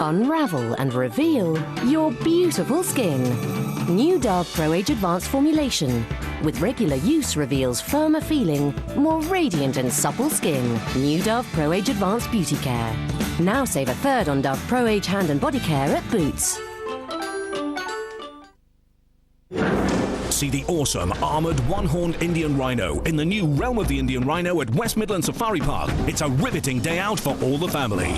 Unravel and reveal your beautiful skin. New Dove Pro Age Advanced formulation. With regular use reveals firmer feeling, more radiant and supple skin. New Dove Pro Age Advanced Beauty Care. Now save a third on Dove Pro Age Hand and Body Care at Boots. See the awesome armoured one-horned Indian rhino in the new Realm of the Indian Rhino at West Midlands Safari Park. It's a riveting day out for all the family.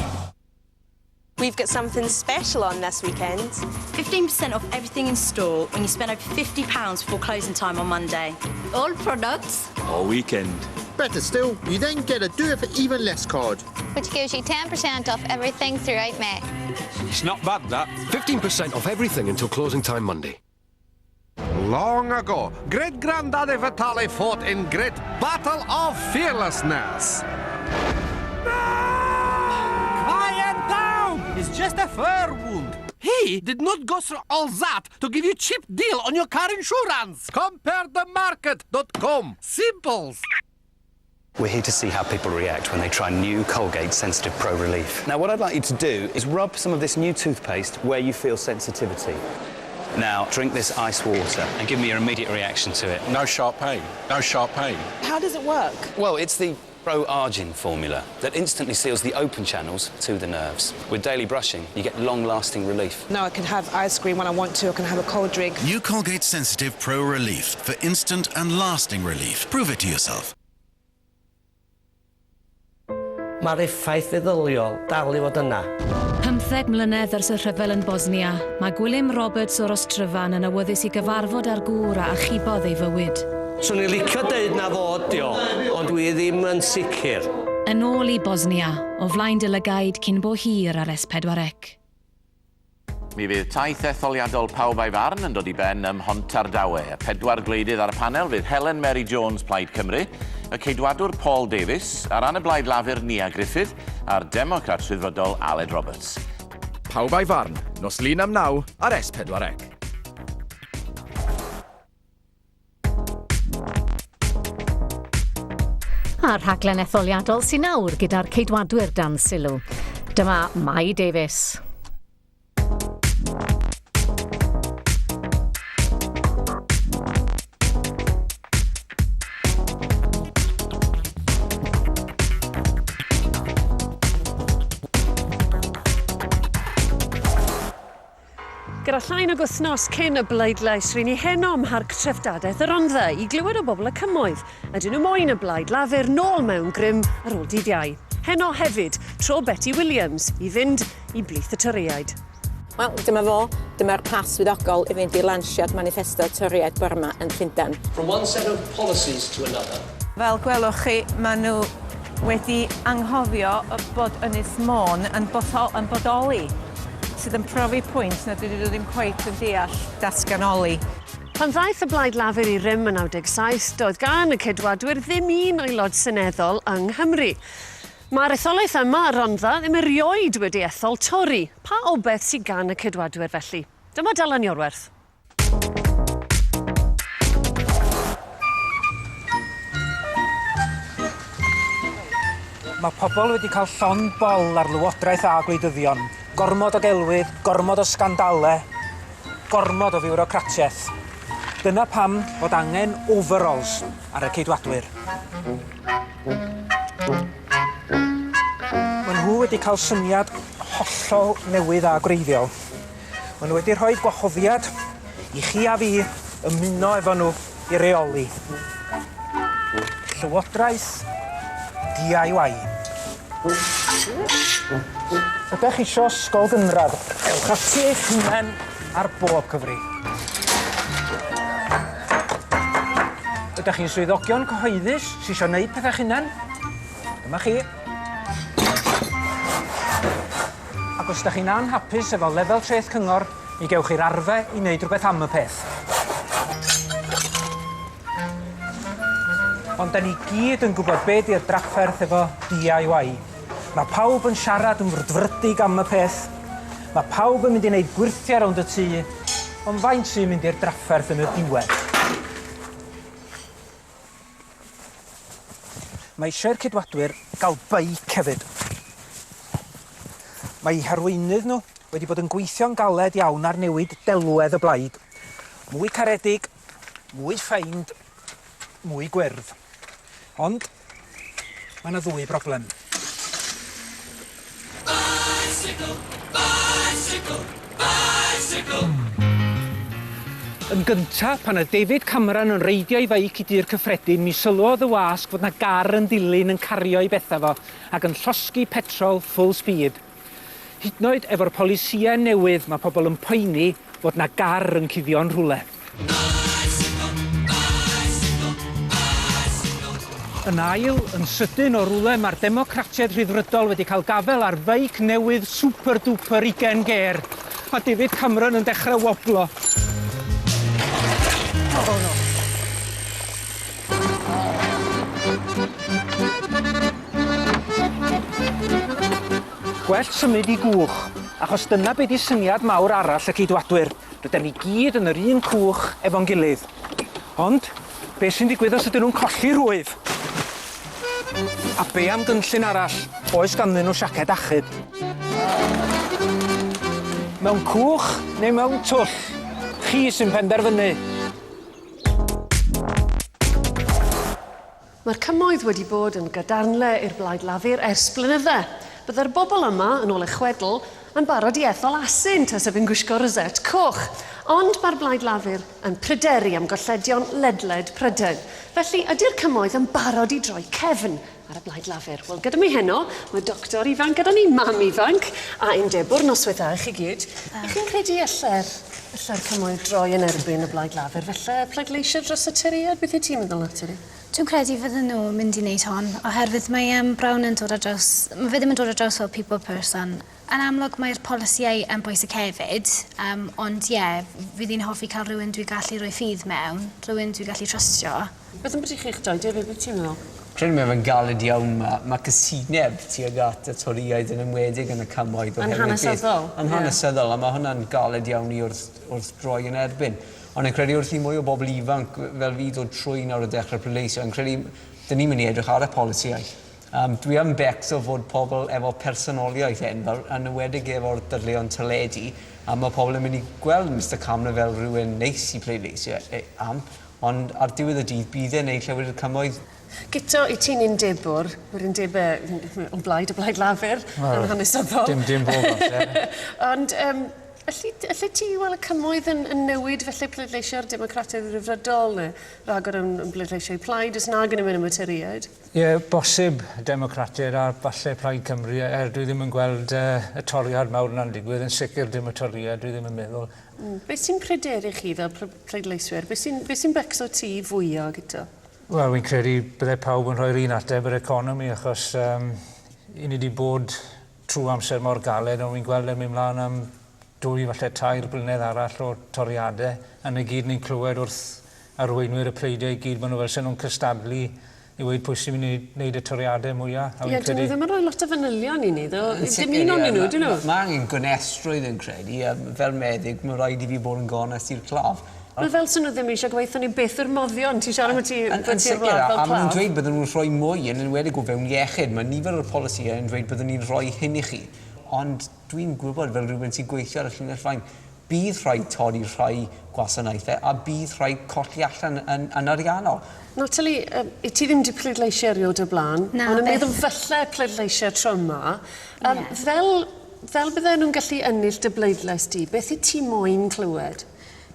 We've got something special on this weekend. 15% off everything in store when you spend over £50 before closing time on Monday. All products. All weekend. Better still, you then get a do it for even less card. Which gives you 10% off everything throughout May. It's not bad, that. 15% off everything until closing time Monday. Long ago, Great-Granddaddy Vitale fought in Great Battle of Fearlessness. Quiet down! It's just a fur wound. He did not go through all that to give you cheap deal on your car insurance. CompareTheMarket.com. Simples. We're here to see how people react when they try new Colgate Sensitive Pro Relief. Now, what I'd like you to do is rub some of this new toothpaste where you feel sensitivity. Now, drink this ice water and give me your immediate reaction to it. No sharp pain. No sharp pain. How does it work? Well, it's the Pro Argin formula that instantly seals the open channels to the nerves. With daily brushing, you get long-lasting relief. Now I can have ice cream when I want to, I can have a cold drink. New Colgate Sensitive Pro Relief for instant and lasting relief. Prove it to yourself. Mae'r effaith feddyliol dal i fod yna. 15 mlynedd ers y rhyfel yn Bosnia, mae Gwilym Roberts o'r Ostryfan yn awyddus i gyfarfod â'r gŵr a achubodd ei fywyd. Swn i'n licio deud na fo 'di o, ond dwi ddim yn sicr. Yn ôl i Bosnia, o flaen dy lygaid cyn bo hir ar S4C. Mi fydd taith etholiadol Pawb a'i Farn yn dod i ben ym Mhontardawe. Y pedwar gwleidydd ar y panel fydd Helen Mary Jones Plaid Cymru, y Ceidwadwr Paul Davies, ar ran y Blaid Lafur Nia Griffith, a'r Democrat Rhyddfrydol Aled Roberts. Pawb a'i Farn, nos Lun am 9 ar S4C. A'r rhaglen etholiadol sy'n nawr gyda'r Ceidwadwyr dan sylw. Dyma Mai Davies. Gyda llai nag wythnos cyn y bleidlais, ry'n ni heno ym Mharc Treftadaeth y Rhondda i glywed o bobl y cymoedd. Ydyn nhw moyn y Blaid Lafur nôl mewn grym ar ôl dydd Iau? Heno hefyd, tro Betty Williams i fynd i blith y Torïaid. Wel, dyma fo. Dyma'r pas swyddogol i fynd i lansiad maniffesto Torïaid bore 'ma yn Llundain. From one set of policies to another. Fel gwelwch chi, maen nhw wedi anghofio bod Ynys Môn yn yn bodoli, sydd yn profi pwynt nad ydyn nhw ddim cweit yn deall datganoli. Pan ddaeth y Blaid Lafur i rym yn 97, doedd gan y Ceidwadwyr ddim un aelod seneddol yng Nghymru. Mae'r etholaeth yma, Rhondda, ddim erioed wedi ethol Tori. Pa obaith sydd gan y Ceidwadwyr felly? Dyma Dylan Iorwerth. Mae pobl wedi cael llond bol ar lywodraeth a gwleidyddion. Gormod o gelwydd, gormod o sgandalau, gormod o fiwrocratiaeth. Dyna pam fod angen overalls ar y Ceidwadwyr. Maen nhw wedi cael syniad hollol newydd a gwreiddiol. Maen nhw wedi rhoi gwahoddiad i chi a fi ymuno efo nhw i reoli. Llywodraeth DIY. Ydych chi isio ysgol gynradd? Ewch ati eich hunain ar bob cyfri. Ydych chi'n swyddogion cyhoeddus sy isio neud pethau'ch hunain? Dyma chi. Ac os ydych chi'n anhapus efo lefel treth cyngor, mi gewch chi'r arfe i wneud rhywbeth am y peth. Ond da ni gyd yn gwybod be di'r drafferth efo DIY. Mae pawb yn siarad yn frwdfrydig am y peth. Mae pawb yn mynd i wneud gwyrthiau rownd y tŷ, ond faint sy'n mynd i'r drafferth yn y diwedd? Mae eisiau'r Ceidwadwyr gael beic hefyd. Mae eu harweinydd nhw wedi bod yn gweithio'n galed iawn ar newid delwedd y blaid. Mwy caredig, mwy ffeind, mwy gwyrdd. Ond mae yna ddwy broblem. Bicycle, bicycle, bicycle. Yn gynta, pan oedd David Cameron yn reidio'i feic i Dŷ'r Cyffredin, mi sylwodd y wasg fod 'na gar yn dilyn yn cario'i betha fo ac yn llosgi petrol full speed. Hyd yn oed efo'r polisïau newydd, mae pobl yn poeni fod 'na gar yn cuddio'n rhywle. Yn ail, yn sydyn o rywle mae'r Democratiaid Rhyddfrydol wedi cael gafael ar feic newydd super duper ugain gêr, a David Cameron yn dechrau woblo. Oh no. Gwell symud i gwch, achos dyna be di syniad mawr arall y Ceidwadwyr, rydyn ni gyd yn yr un cwch efo'n gilydd. Ond, be sy'n digwydd os ydyn nhw'n colli rhwyf? A be am gynllun arall? Oes ganddyn nhw siaced achub? Mewn cwch neu mewn twll? Chi sy'n penderfynu. Mae'r Cymoedd wedi bod yn gadarnle i'r Blaid Lafur ers blynydde. Byddai'r bobl yma, yn ôl y chwedl, yn barod i ethol asyn tase fe'n gwisgo rosette coch. Ond mae'r Blaid Lafur yn pryderu am golledion ledled Prydain. Felly, ydy'r Cymoedd yn barod i droi cefn ar y Blaid Lafur? Wel, gyda mi heno, mae doctor ifanc gyda ni, mam ifanc, a undebwr. Noswaith dda i chi gyd. Y'ch chi'n credu alle'r alle'r Cymoedd droi yn erbyn y Blaid Lafur, falle pleidleisio dros y Torïaid? Beth wyt ti'n meddwl, Natalie? Dwi'n credu fydden nhw mynd i wneud hon, oherwydd mae yym Brown yn dod ar draws... Mae fe ddim yn dod ar draws fel people person. Yn amlwg mae'r polisïau yn bwysig hefyd, yym ond ie, fydd hi'n hoffi cael rhywun dwi gallu rhoi ffydd mewn, rhywun dwi gallu trystio. Beth ambyti chi'ch dau, David, beth ti'n meddwl? Credu mae fe'n galed iawn, ma' ma' casineb tuag at y Torïaid yn enwedig yn y cymoedd Yn hanesyddol. Yn hanesyddol, a ma' hwnna'n galed iawn i wrth wrth droi yn erbyn. Ond yn credu wrth i mwy o bobl ifanc fel fi dod trwy nawr a dechrau pleidleisio, yn credu dyn ni'n mynd i edrych ar y polisïau. Um, dwi yn becso fod pobl efo personoliaeth enfawr, yn enwedig efo'r dadleuon teledu, a mae pobl yn mynd i gweld Mister Cameron fel rhywun neis i pleidleisio e, am, ond ar diwedd y dydd bydd e'n neud llewyr y cymoedd. Guto, i ti'n undebwr, mae'r undebau o blaid y Blaid Lafur yn hanesyddol. Dim, dim bob amser. Ond um, Elli, elli ti weld y cymoedd yn, yn newid felly pleidleisio ar Democratiaid Rhyddfrydol neu ragor yn, yn bleidleisio i Plaid os nag yn ymwneud â Torïaid? Ie, yeah, bosib Democratiaid a falle Plaid Cymru, er dwi ddim yn gweld uh, y toriad mawr yna'n digwydd, yn sicr dim y Torïaid, dwi ddim yn meddwl. Mm. Beth sy'n pryderu chi fel pleidleiswyr? Beth sy'n be sy becso ti fwyaf gyda? Wel, wy'n credu bydde pawb yn rhoi'r un ateb yr economi, achos um, i ni wedi bod trwy amser mor galed, ond wy'n gweld e'n mynd mlaen am dwy, falle tair blynedd arall o toriadau, a 'na gyd ni'n clywed wrth arweinwyr y pleidiau i gyd, maen nhw fel 'sen nhw'n cystadlu i weud pwy sy'n mynd i wneud y toriadau mwyaf. Ie, dyn nhw ddim yn rhoi lot o fanylion i ni, ddo. Dim un o'nyn nhw, dyn nhw? Mae angen gonestrwydd yn credu, a fel meddyg, mae rhaid i fi bod yn gonest i'r claf. Mae fel 'sen nhw ddim eisiau gweithio ni byth yw'r moddion. Ti'n siarad am ti, bod ti'r wlad fel claf. A maen nhw'n dweud bydden nhw'n rhoi mwy, yn enwedig o fewn iechyd. Mae nifer o'r polisïau yn dweud byddwn ni'n rhoi hyn i chi. Ond Dwi'n gwybod, fel rhywun sy'n gweithio ar y llinell flaen, bydd rhaid torri rhai gwasanaethau a bydd rhaid colli allan yn, yn ariannol. Natalie, um, i ti ddim wedi pleidleisio erioed o'r blaen. Na, Ond yn byth. meddwl falle pleidleisio tro yma. Um, Ie. Fel, fel bydden nhw'n gallu ennill dy bleidlais di, beth i ti moyn clywed?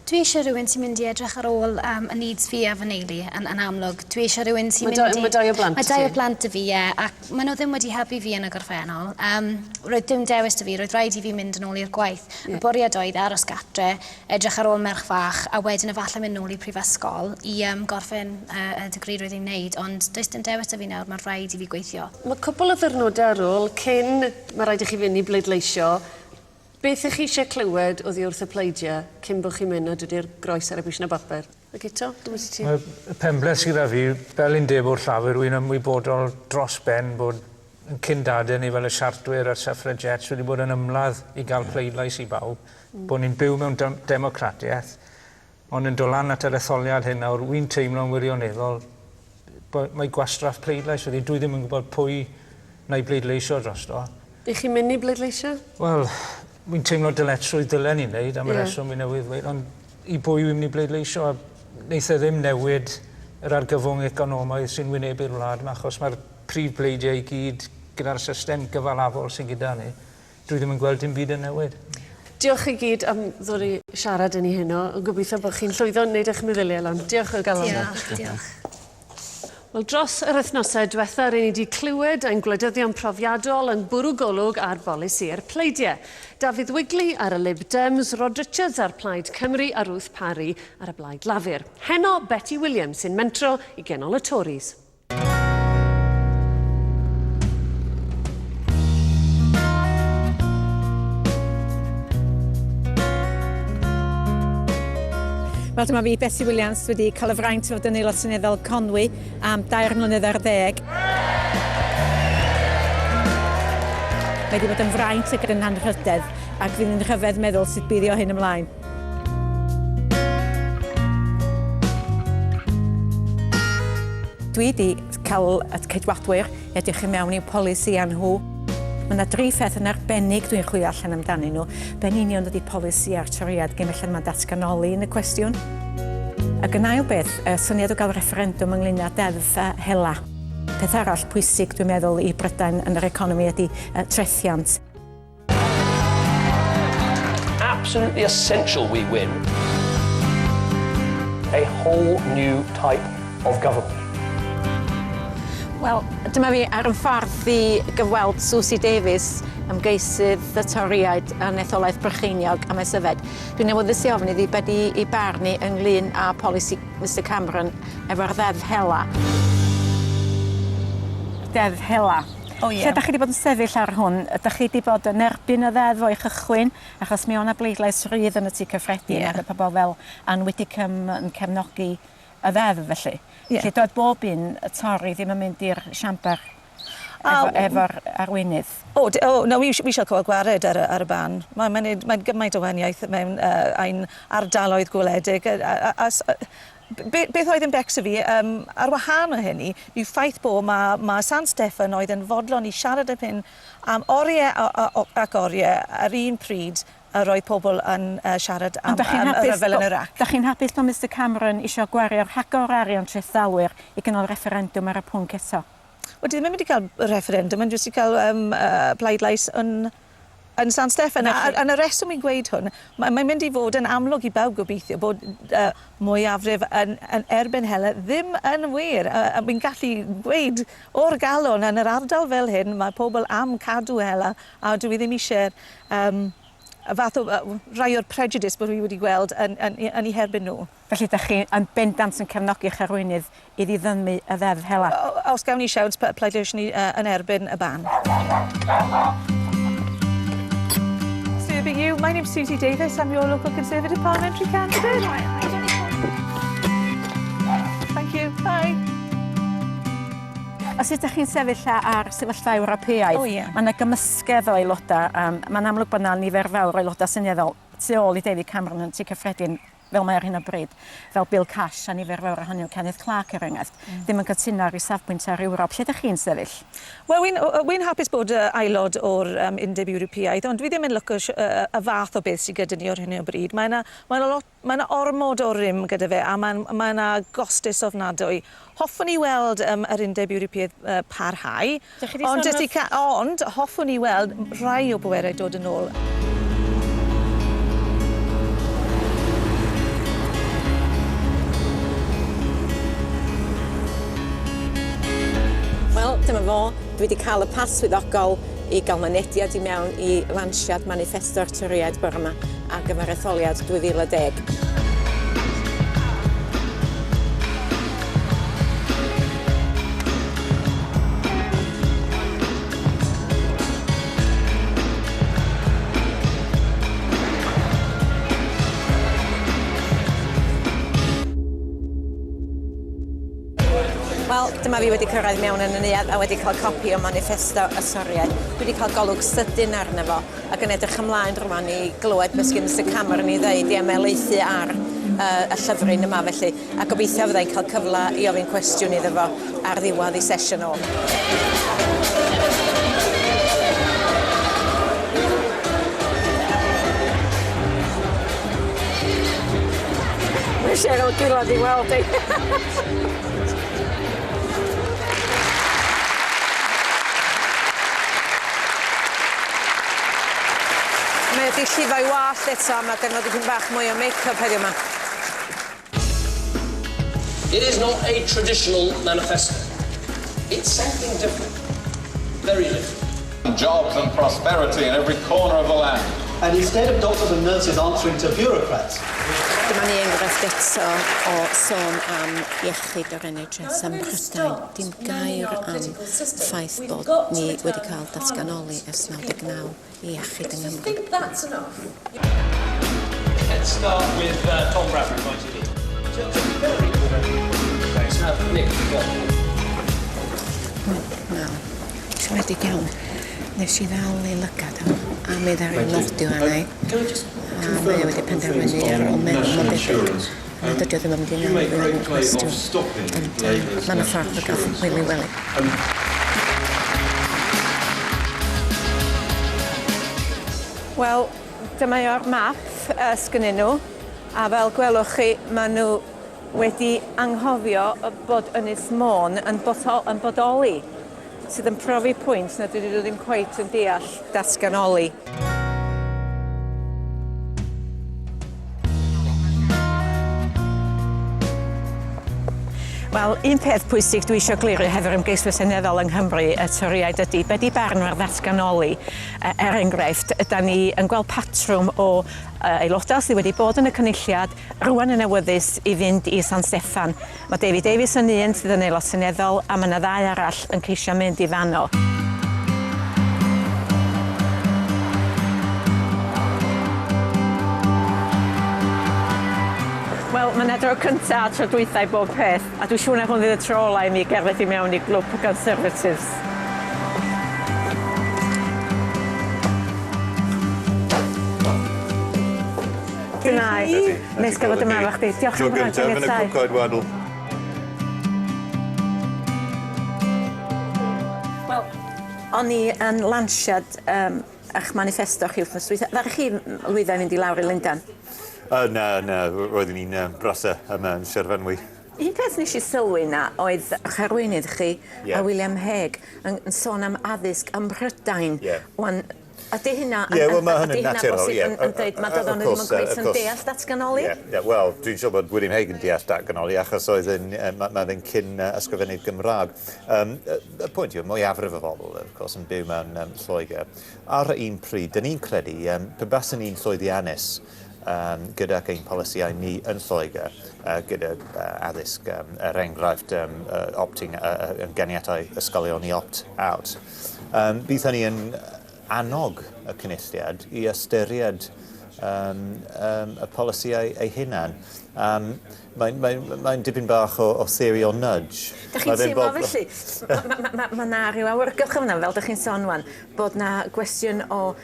Dwi eisiau rhywun sy'n mynd i edrych ar ôl um, y needs fi a fy neulu, yn, yn amlwg. Dwi eisiau rhywun sy'n mynd i... Mae dau o blant Mae dau o blant 'da fi, ie, ac maen nhw ddim wedi helpu fi yn y gorffennol. Um, roedd dim dewis 'da fi, roedd rhaid i fi mynd yn ôl i'r gwaith. Yeah. Y bwriad oedd aros gatre, edrych ar ôl merch fach, a wedyn efallai mynd nôl i prifysgol i um, gorffen uh, y degree roedd i'n wneud, ond does dim dewis 'da fi nawr, mae rhaid i fi gweithio. Mae cwpl o ddiwrnodau ar ôl cyn mae rhaid i chi fynd i bleidleisio. Beth ych chi eisiau clywed oddi wrth y pleidiau cyn bod chi'n mynd a dod i'r groes ar y bwysyn o bapur? Ac eto, dyma ti ti. Mae y penbleth sydd â fi, fel undebwr Llafur, wy'n ymwybodol dros ben bod yn cyn-dadau ni fel y Siartwyr a'r Suffragettes wedi bod yn ymladd i gael pleidlais i bawb, bod ni'n byw mewn democratiaeth, ond yn dod lan at yr etholiad hyn nawr, wy'n teimlo'n wirioneddol mae gwastraff pleidlais wedi, dwi ddim yn gwybod pwy na i bleidleisio drosto. Ych chi'n mynd i bleidleisio? Wel, wy'n teimlo dyletswydd dylen ni wneud am y Ie. reswm fi newydd ddweud, ond i bwy wy'n mynd i bleidleisio, a neith e ddim newid yr argyfwng economaidd sy'n wynebu'r wlad yma, achos mae'r prif bleidiau i gyd gyda'r system gyfalafol sy'n gyda ni, dwi ddim yn gweld dim byd yn newid. Diolch i gyd am ddod i siarad â ni heno. Yn gobeithio bod chi'n llwyddo wneud eich meddyliau lan. Diolch o galon. Diolch, diolch. Wel, dros yr wythnosau diwetha, ry'n ni wedi clywed ein gwleidyddion profiadol yn bwrw golwg ar bolisiau'r pleidiau. Dafydd Wigley ar y Lib Dems, Rod Richards ar Plaid Cymru a Ruth Parry ar y Blaid Lafur. Heno, Betty Williams sy'n mentro i genol y Tories. Wel, dyma fi, Betty Williams, wedi cael y fraint o fod yn aelod seneddol Conwy am dair mlynedd ar ddeg. Mae wedi bod yn fraint ac yn anrhydedd, ac fydd yn rhyfedd meddwl sut bydd o hyn ymlaen. Dwi wedi cael y Ceidwadwyr i edrych i mewn i'w polisiau nhw. Mae yna dri pheth yn arbennig dwi'n chwilio allan amdanyn nhw. Be'n union ydy polisi a'r Torïaid gyn belled mae datganoli yn y cwestiwn. Ac yn ail beth, y syniad o gael refferendwm ynglyn â deddf hela. Peth arall pwysig dwi'n meddwl i Brydain yn yr economi ydy trethiant. Absolutely essential we win a whole new type of government. Wel, dyma fi ar 'yn ffordd i gyfweld Suzy Davies, ymgeisydd y Torïaid yn etholaeth Brycheiniog a Maesyfed. Dwi'n awyddus i ofyn iddi be' 'di 'i barn 'i ynglyn â polisi Mister Cameron efo'r ddeddf hela. Deddf hela. O ie. Lle 'dach chi 'di bod yn sefyll ar hwn? Ydach chi 'di bod yn erbyn y ddeddf o'i chychwyn? Achos mi o' 'na bleidlais rydd yn y Tŷ Cyffredin. Ie. Ag o'dd pobol fel Ann Widdecombe yn cefnogi y ddeddf felly. Ie. Felly doedd bob un y Tori ddim yn mynd i'r siambar efo efo'r arweinydd. O d- o no wi wi isio ca'l gwared ar y ar y ban. Mae mae'n neud mae'n gymaint o wahaniaeth mewn yy ein ardaloedd gwledig yy a a a s- yy be- beth oedd yn becso fi yym ar wahân o hynny yw ffaith bo' ma' ma' San Steffan oedd yn fodlon i siarad am hyn am orie a a o ac orie yr un pryd yr oedd pobl yn yy siarad am am y rhyfel yn Iraq. Dach chi'n hapus bo' Mister Cameron isio gwario rhagor o arian trethdalwyr i gynnal refferendwm ar y pwnc eto? Wel 'di ddim yn mynd i ca'l refferendwm mae'n jyst i ca'l yym yy pleidlais yn yn San Steffan. A a a 'na reswm i'n gweud hwn ma' mae'n mynd i fod yn amlwg i bawb gobeithio bod yy mwyafrif yn yn erbyn hela ddim yn wir. Yy a wi'n gallu gweud o'r galon yn yr ardal fel hyn ma' pobl am cadw hela a dw i ddim isie yym y fath o yy rai o'r prejudice bod fi wedi gweld yn yn yn 'u herbyn nhw. Felly dach chi yn bendant yn cefnogi'ch arweinydd i ddiddymu y ddeddf hela? Os gawn ni siawns pleidleisiwn ni yn erbyn y ban. Serving you. My name's Suzy Davies. I'm your local Conservative parliamentary candidate. Thank you. Bye. A sut 'dach chi'n sefyll ar sefyllfa Ewropeaidd? O ie. Ma' 'na gymysgedd o aelodau. Um, Mae'n amlwg bod 'na nifer fawr o aelodau seneddol tu ôl i David Cameron yn Tŷ Cyffredin fel mae ar hyn o bryd, fel Bill Cash a nifer fawr ohonyn nhw, Kenneth Clarke er enghraifft, mm. ddim yn cytuno ar ei safbwynt ar Ewrop. Lle ydych chi'n sefyll? Wel, wy'n wy hapus bod uh, aelod o'r um, Undeb Ewropeaidd, ond dwi ddim yn lyco uh, y fath o beth sydd gyda ni ar hyn o bryd. Mae yna mae yna lot, mae yna ormod o rym gyda fe a mae'n mae yna gostus ofnadwy. Hoffwn i weld um, yr Undeb Ewropeaidd uh, parhau, ond, jyst i ond hoffwn i weld rhai o bwerau dod yn ôl. Wel, dyma fo. Dwi wedi cael y pas swyddogol i gael mynediad i mewn i lansiad maniffesto'r Torïaid bore yma ar gyfer etholiad 2010. Wel, dyma fi wedi cyrraedd mewn yn y neuadd a wedi cael copi o maniffesto y Torïaid. Dwi wedi cael golwg sydyn arno fo ac yn edrych ymlaen rwan i glywed beth sgyn Mister Cameron i ddeud i ymhelaethu ar uh, y llyfryn yma felly a gobeithio fyddai'n cael cyfle i ofyn cwestiwn iddo fo ar ddiwedd ei sesiwn o. Cheryl Gillan i weld i. Mae o 'di llifo'i wallt eto a ma' gynno dipyn bach mwy o make-up heddiw 'ma. It is not a traditional manifesto. It's something different. Very different. Jobs and prosperity in every corner of the land. And instead of doctors and nurses answering to bureaucrats. Dyma ni enghraifft eto o sôn am iechyd yr NHS ym Mhrydain. Dim gair am ffaith bod ni wedi cael datganoli ers 99 i iechyd yng Nghymru. Think that's enough? Let's start with Tom Bradbury from ITV. Let's have Nick. Go. Wel, siomedig iawn. Nes i ddal ei lygad am, a mi ddaru nodio arna i. A mae o wedi penderfynu ar ôl meddwl mae'n debyg. Na dydy o ddim yn mynd i newid yn cwestiwn. Ond mae yna ffordd o gael wili weli. Wel, dyma o'r map sgynnyn nhw, a fel gwelwch chi, maen nhw wedi anghofio bod Ynys Môn yn, boto, yn bodoli, sydd yn profi pwynt nad ydyn nhw ddim cweit yn deall datganoli. Wel, un peth pwysig dwi eisiau glirio hefo'r ymgeiswyr seneddol yng Nghymru, y Torïaid ydy, be di barn nhw ar ddatganoli? Er enghraifft, yda ni yn gweld patrwm o aelodau sydd wedi bod yn y Cynulliad rŵan yn awyddus i fynd i San Steffan. Mae David Davies yn un sydd yn aelod seneddol a mae yna ddau arall yn ceisio mynd i fanno. Wel, mae 'na dro cynta a tro dwytha i bob peth, a dwi'n siŵr na hwn fydd y tro ola i mi gerdded i mewn i glwb y Conservatives. Grnau. Neis gael fod yma efo chdi. Diolch am Tro gyntaf yn y Clwb Ceidwadol. Wel, o'n i yn lansiad um, eich manifesto chi wythnos dwytha. Ddaru chi lwyddo i fynd i lawr i Lundan? Na, na, roeddwn i'n brysur yma yn Sir Fynwy. Un peth nes i sylwi 'na oedd 'ych arweinydd chi a William Hague yn, yn sôn am addysg ym Mhrydain. Wan, ydy hynna yn, Ie, wel, mae ydy hynny'n hynna naturiol, bosib ie. yn, yn dweud ma' doedden nhw ddim yn cweit yn deall datganoli? Ie, ie, wel, dwi'n siŵr bod William Hague yn deall datganoli achos oedd yn, ma' ma' fe'n cyn ysgrifennydd Gymraeg. Um, y, y pwynt yw, mwyafrif o bobl, of course, yn byw mewn Lloegr. Ar y un pryd, dyn ni'n credu, pe baswn ni'n llwyddiannus gydag ein polisïau ni yn Lloegr, gyda addysg, er enghraifft, opting, yn ganiatau ysgolion i opt out, bydd hynny yn annog y Cynulliad i ystyried y polisïau ei hunan. Mae'n mae, mae dipyn bach o theori o nudge. Dach chi'n Ma' fe'n teimlo felly, mae ma, ma, ma 'na ryw awyrgylch yna, fel dych chi'n sôn wan, bod 'na gwestiwn o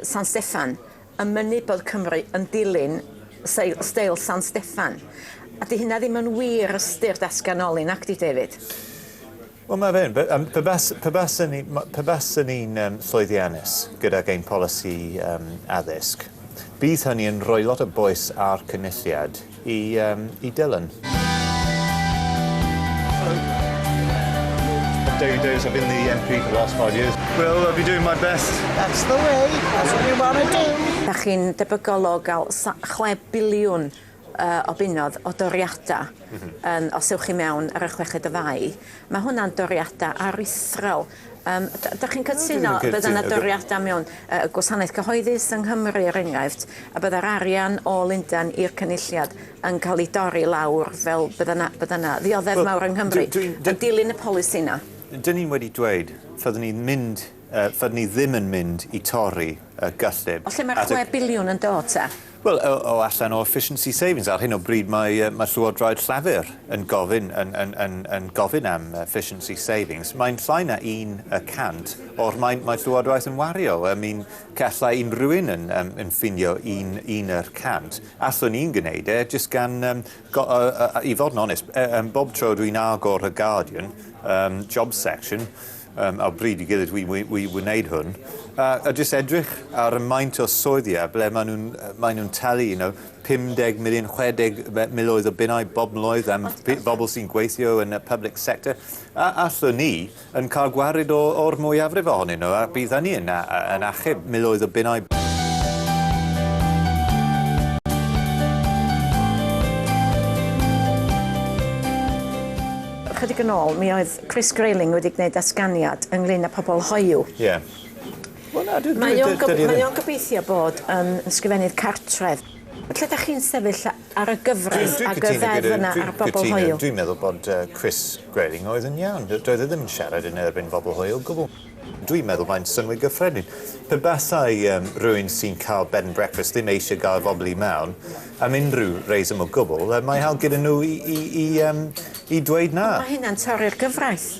San Steffan yn mynnu bod Cymru yn dilyn steil San Steffan. A di hynna ddim yn wir ystyr datganoli, nac di, David? Wel, mae fe'n, pe baswn ni'n llwyddiannus gydag ein polisi addysg, bydd hynny yn rhoi lot o bwys ar Cynulliad i dilyn. I'm David Davies, I've been the MP for the last 5 years. Well, I'll be doing my best. That's the way. That's what you want to do. Da chi'n debygol o gael 6 biliwn o bunnoedd o doriadau yn, os ewch chi mewn ar y 6 o Fai. Mae hwnna'n doriadau aruthrol. Da chi'n cytuno Dwi'n bydd yna cytuno. doriadau mewn gwasanaeth cyhoeddus yng Nghymru er enghraifft, a byddai'r arian o Lundain i'r Cynulliad yn cael ei dorri lawr fel bydda yna ddioddef Wel, mawr yng Nghymru yn dilyn y polisi yna. Dyn ni'n wedi dweud, fyddwn ni ddim yn mynd i torri y gyllid. O lle mae'r 6 biliwn yn dod te? Wel, o allan o efficiency savings. Ar hyn o bryd mae Llywodraeth Llafur yn gofyn am efficiency savings. Mae'n llai na 1% o'r mae Llywodraeth yn wario. I mean, gallai unrhyw un yn ffindio 1%. Allwn ni'n gwneud e, jyst gan, i fod yn onest, bob tro dwi'n agor y Guardian, job section, um, ar bryd i gilydd wi, wi, wi wneud hwn, a, a jyst edrych ar y maint o swyddiau ble maen nhw'n maen nhw'n talu, you know, 50 miliwn, 60 miloedd o bunnau bob mlwydd am bobl sy'n gweithio yn y public sector. A allwn ni yn cael gwared o'r mwyafrif ohonyn nhw, a bydd hynny yn, yn achub miloedd o bunnau. Chydig yn ôl, mi oedd Chris Grayling wedi gwneud datganiad ynglyn â pobl hoyw. Ie. Yeah. Wel na, dwi... Mae o'n mae o'n gobeithio bod yn ysgrifennydd cartref. Lle 'dach chi'n sefyll ar y gyfraith ag y ddeddf yna ar bobl hoyw? Dwi'n meddwl bod Chris Grayling oedd yn iawn. Doedd e ddim yn siarad yn erbyn bobl hoyw o gwbl. Dwi'n meddwl mae'n synnwyr gyffredin. Pe basai um, rhywun sy'n cael bed and breakfast ddim eisiau gael bobl i mewn am unrhyw reswm o gwbl, mae hawl gyda nhw i, i, i, um, i dweud na. Ond mae hynna'n torri'r gyfraith.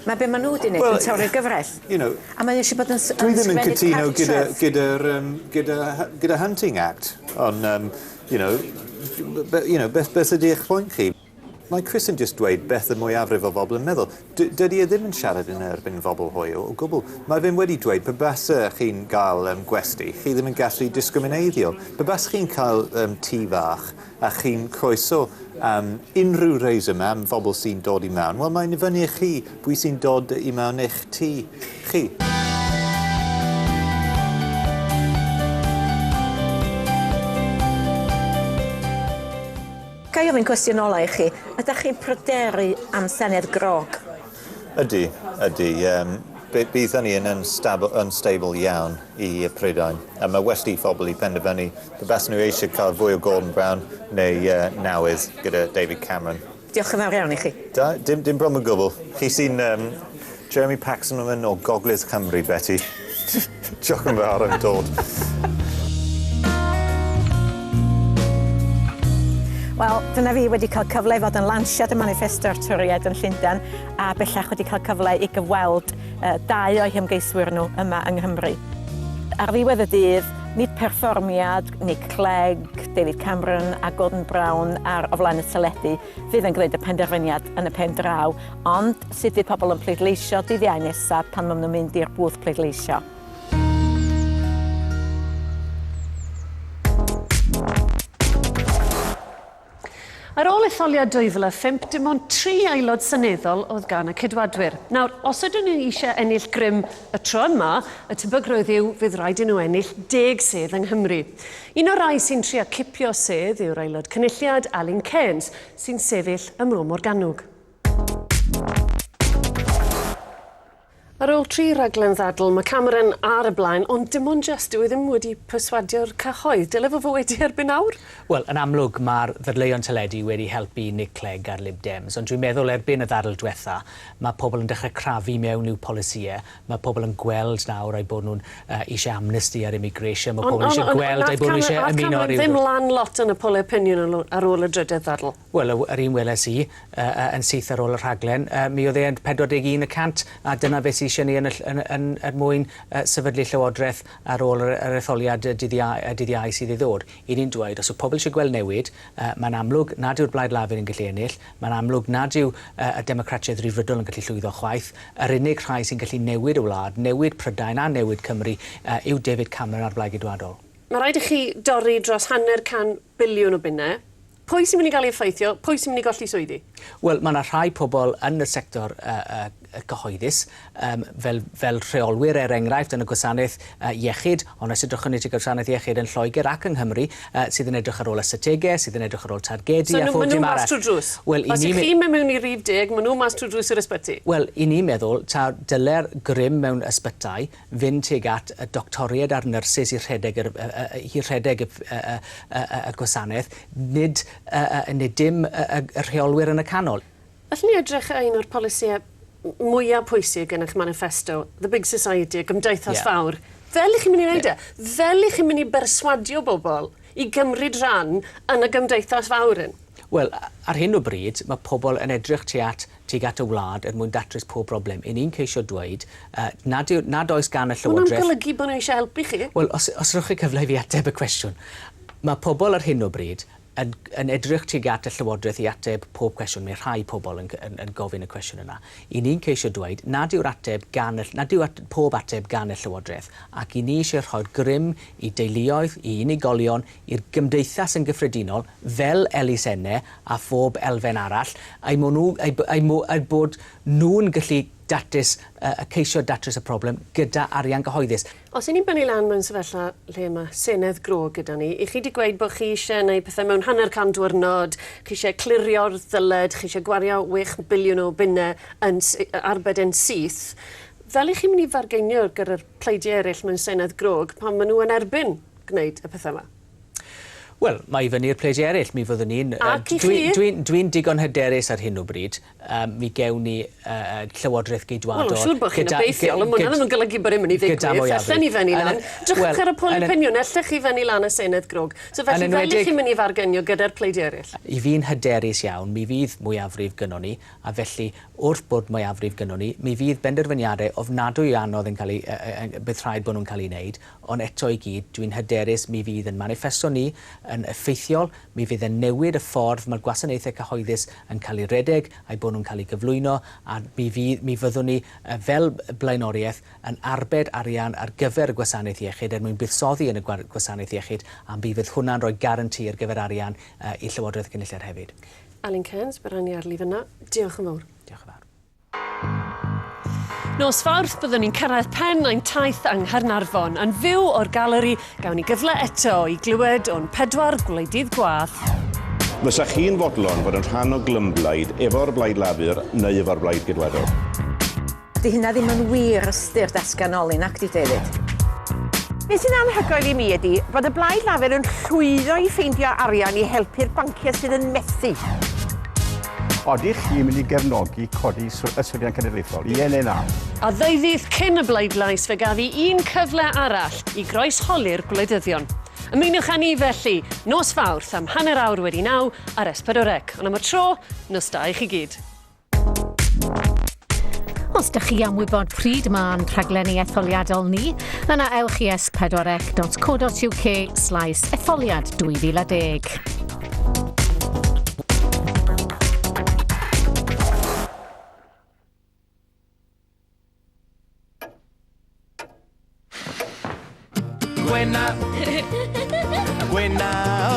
Mae be maen nhw wedi wneud yn torri'r gyfraith. You know, a mae eisiau bod yn, dwi ddim yn cytuno gyda, gyda, um, gyda, gyda Hunting Act, ond, um, you know, you know, beth, beth ydy eich pwynt chi? Mae Chris yn just dweud beth y mwyafrif o bobl yn meddwl. Dydy e ddim yn siarad yn erbyn bobl hoyw o gwbl. Mae fe'n wedi dweud pe base chi'n gael um, gwesty, chi ddim yn gallu discrimineiddio. Pe base chi'n cael um, tŷ fach a chi'n croeso am unrhyw reswm am bobl sy'n dod i mewn, wel mae'n fyny i chi pwy sy'n dod i mewn eich tŷ chi. Ga i ofyn cwestiwn ola i chi? Ydach chi'n pryderu am Senedd grog? Ydy, ydy. Um, bydd hynny yn unstable iawn i Prydain. A mae well i phobl i penderfynu pe bas nhw eisiau cael fwy o Gordon Brown neu newydd gyda David Cameron. Diolch yn fawr iawn i chi. Da, dim, dim problem o gwbl. Chi sy'n um, Jeremy Paxman o Gogledd Cymru, Betty. Diolch yn fawr am dod. Wel, dyna fi wedi cael cyfle i fod yn lansiad y maniffesto'r Torïaid yn Llundain a bellach wedi cael cyfle i gyfweld uh, dau o'i hymgeiswyr nhw yma yng Nghymru. Ar ddiwedd y dydd, nid perfformiad Nick Clegg, David Cameron a Gordon Brown ar o flaen y teledu fydd yn gwneud y penderfyniad yn y pen draw, ond sut fydd pobl yn pleidleisio dydd Iau nesaf pan maen nhw'n mynd i'r bwth pleidleisio. Ar ôl etholiad 2005, dim ond tri aelod seneddol oedd gan y Ceidwadwyr. Nawr, os ydyn nhw eisiau ennill grym y tro yma, y tebygrwydd yw fydd rhaid i nhw ennill deg sedd yng Nghymru. Un o'r rai sy'n trio cipio sedd yw'r aelod cynulliad, Alun Cairns, sy'n sefyll ym Mro Morgannwg. Ar ôl tri rhaglen ddadl, mae Cameron ar y blaen, ond dim ond jyst, dyw e ddim wedi perswadio'r cyhoedd. Dyle fo fod wedi erbyn nawr? Wel, yn amlwg, mae'r ddadleuon teledu wedi helpu Nick Clegg a'r Lib Dems, ond dwi'n meddwl erbyn y ddadl diwetha, mae pobl yn dechrau crafu mewn i'w polisïau, mae pobl yn gweld nawr eu bod nhw'n uh, eisiau amnesty ar immigration, mae pobl eisiau gweld eu bod nhw eisiau ymuno ar ddim lan lot yn y polau opinion ar ôl y drydedd ddadl. Wel, yr un weles i, yn syth ar ôl y rhaglen, mi oedd e yn 41 y cant, a dyna beth sydd eisiau ni yn, yn, yn, er mwyn sefydlu llywodraeth ar ôl yr, yr etholiad dydd Iau, dydd Iau sydd i ddod. I ni'n dweud, os yw pobl eisiau gweld newid, mae'n amlwg nad yw'r Blaid Lafur yn gallu ennill, mae'n amlwg nad yw y Democratiaid Rhyddfrydol yn gallu llwyddo chwaith. Yr unig rhai sy'n gallu newid y wlad, newid Prydain a newid Cymru, yw David Cameron a'r Blaid Geidwadol. Mae rhaid i chi dorri dros hanner can biliwn o bunnau. Pwy sy'n mynd i gael ei effeithio? Pwy sy'n mynd i golli swyddi? Wel, mae yna rhai pobl yn y sector uh, uh, cyhoeddus, um, fel, fel rheolwyr er enghraifft yn y gwasanaeth uh, iechyd, ond os edrychwn ni tuag gwasanaeth iechyd yn Lloegr ac yng Nghymru, uh, sydd yn edrych ar ôl ystadegau, sydd yn edrych ar ôl targedu so, a phob dim arall. So, maen nhw mas trwy drws? Wel, Os ych chi'n mynd mewn i rif deg, maen nhw mas trwy drws yr ysbyty? Wel, i ni'n meddwl, ta dyle'r grym mewn ysbytai fynd tuag at y doctoriaid a'r nyrsys i rhedeg yr, i rhedeg y, y, y, y gwasanaeth, nid, nid dim y, y rheolwyr yn y canol. Allwn ni edrych ar un o'r polisïau mwyaf pwysig yn eich manifesto, The Big Society, y Gymdeithas yeah. Fawr. Fel i chi'n mynd i wneud e? Fel i chi'n mynd i berswadio bobl i gymryd rhan yn y Gymdeithas Fawr hyn? Wel, ar hyn o bryd, mae pobl yn edrych tuag at, tuag at y wlad er mwyn datrys pob broblem. I ni'n ceisio dweud uh, nad, yw, nad oes gan y Llywodraeth... Hwna'n golygu bod nhw eisiau helpu chi? Wel, os, os rhowch chi cyfle i fi ateb y cwestiwn. Mae pobl ar hyn o bryd yn, yn edrych tuag at y Llywodraeth i ateb pob cwestiwn. Mae rhai pobl yn, yn, yn gofyn y cwestiwn yna. I ni'n ceisio dweud nad yw'r ateb gan y, nad yw at, pob ateb gan y Llywodraeth, ac i ni eisiau rhoi'r grym i deuluoedd, i unigolion, i'r gymdeithas yn gyffredinol, fel elusennau a phob elfen arall, eu bod nhw, eu, eu, eu bod nhw'n gallu datrys, uh, ceisio datrys y problem gyda arian gyhoeddus. Os 'yn ni'n bennu lan mewn sefyllfa lle mae Senedd grog gyda ni, 'ych chi 'di gweud bod chi eisiau gwneud pethau mewn hanner can diwrnod, chi eisiau clirio'r ddyled, chi eisiau gwario 6 biliwn o bunnau yn arbed yn syth. Fel 'ych chi'n mynd i fargeinio gyda'r pleidiau eraill mewn Senedd grog pan maen nhw yn erbyn gwneud y pethau yma? Wel, mae i fyny i'r pleidiau eraill. Mi fyddwn ni'n... Ac i chi? Dwi'n dwi, dwi digon hyderus ar hyn o bryd. Mi gewn ni Llywodraeth Geidwadol... Wel, siŵr bod chi'n obeithiol, ond hwnna ddim yn golygu bod e'n mynd i ddigwydd. Allen ni fennu lan. Drychwch ar y pôl opinion, allech chi fennu lan y Senedd grog. So felly, fel 'ych chi'n mynd i fargenio gyda'r pleidiau eraill? I fi'n hyderus iawn, mi fydd mwyafrif gynnon ni, a felly wrth bod mwyafrif gynnon ni, mi fydd benderfyniadau ofnadwy o anodd yn cael eu... bydd rhaid bod nhw'n cael eu wneud, Ond eto i gyd, dwi'n hyderus mi fydd ein maniffesto ni yn effeithiol, mi fydd e'n newid y ffordd mae'r gwasanaethau cyhoeddus yn cael eu rhedeg a'u bod nhw'n cael eu gyflwyno, a mi fydd, mi fyddwn ni, fel blaenoriaeth, yn arbed arian ar gyfer y gwasanaeth iechyd er mwyn buddsoddi yn y gwasanaeth iechyd, a mi fydd hwnna'n rhoi guarantee ar gyfer arian i Llywodraeth y Cynulliad hefyd. Alun Cairns, bydd rhaid ni arlif yna. Diolch yn fawr. Diolch yn fawr. Nos Fawrth byddwn ni'n cyrraedd pen ein taith yng Nghaernarfon. Yn fyw o'r galeri, gawn ni gyfle eto i glywed o'n pedwar gwleidydd gwadd. Fysa chi'n fodlon fod yn rhan o glymblaid efo'r Blaid Lafur neu efo'r Blaid Geidwadol? Di hynna ddim yn wir ystyr datganoli, nacdi David? Be sy'n anhygoel i mi ydi bod y Blaid Lafur yn llwyddo i ffeindio arian i helpu'r banciau sydd yn methu. Odych chi'n mynd i gefnogi codi yswiriant cenedlaethol? Ie neu na? A ddeuddydd cyn y bleidlais fe gaf i un cyfle arall i groesholi'r gwleidyddion. Ymunwch â ni felly, nos Fawrth am hanner awr wedi naw ar S4C. Ond am y tro, nos da i chi gyd. Os dych chi am wybod pryd mae'n rhaglenni etholiadol ni, yna ewch i s4c.co.uk slaes etholiad 2010. Gwena. Gwena,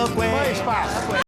o Gwena. Bois bach.